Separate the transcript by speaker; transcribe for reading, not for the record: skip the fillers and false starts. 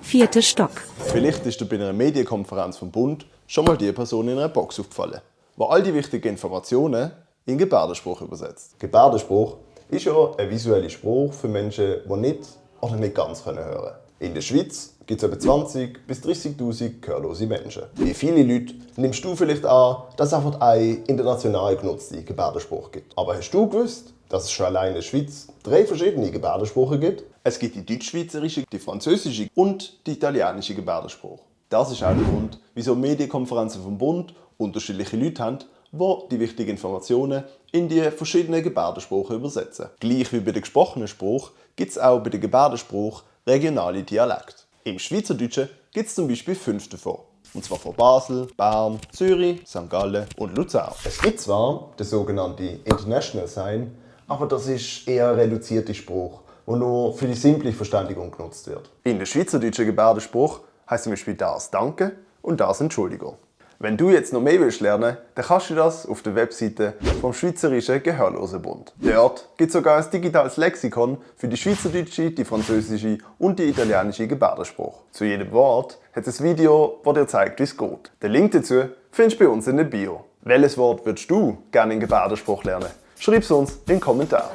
Speaker 1: 4. Stock.
Speaker 2: Vielleicht ist dir bei einer Medienkonferenz vom Bund schon mal die Person in einer Box aufgefallen, die all die wichtigen Informationen in Gebärdenspruch übersetzt.
Speaker 3: Gebärdenspruch ist ja ein visueller Spruch für Menschen, die nicht oder nicht ganz hören können. In der Schweiz gibt es etwa 20.000 bis 30.000 gehörlose Menschen. Wie viele Leute nimmst du vielleicht an, dass es einfach einen international genutzten Gebärdenspruch gibt? Aber hast du gewusst, dass es schon allein in der Schweiz 3 verschiedene Gebärdensprüche gibt?
Speaker 2: Es gibt die deutsch-schweizerische, die französische und die italienische Gebärdenspruch. Das ist auch der Grund, wieso Medienkonferenzen vom Bund unterschiedliche Leute haben, die die wichtigen Informationen in die verschiedenen Gebärdensprachen übersetzen. Gleich wie bei der gesprochenen Spruch gibt es auch bei der Gebärdenspruch regionale Dialekte. Im Schweizerdeutschen gibt es zum Beispiel 5 davon. Und zwar von Basel, Bern, Zürich, St. Gallen und Luzern.
Speaker 3: Es gibt zwar den sogenannten International Sign, aber das ist eher ein reduzierter Spruch, der nur für die simple Verständigung genutzt wird.
Speaker 2: In der schweizerdeutschen Gebärdenspruch heisst zum Beispiel das Danke und das Entschuldigung. Wenn du jetzt noch mehr lernen willst, dann kannst du das auf der Webseite vom Schweizerischen Gehörlosenbund. Dort gibt es sogar ein digitales Lexikon für die schweizerdeutsche, die französische und die italienische Gebärdenspruch. Zu jedem Wort hat es ein Video, das dir zeigt, wie es geht. Den Link dazu findest du bei uns in der Bio. Welches Wort würdest du gerne in Gebärdenspruch lernen? Schreib es uns in den Kommentaren.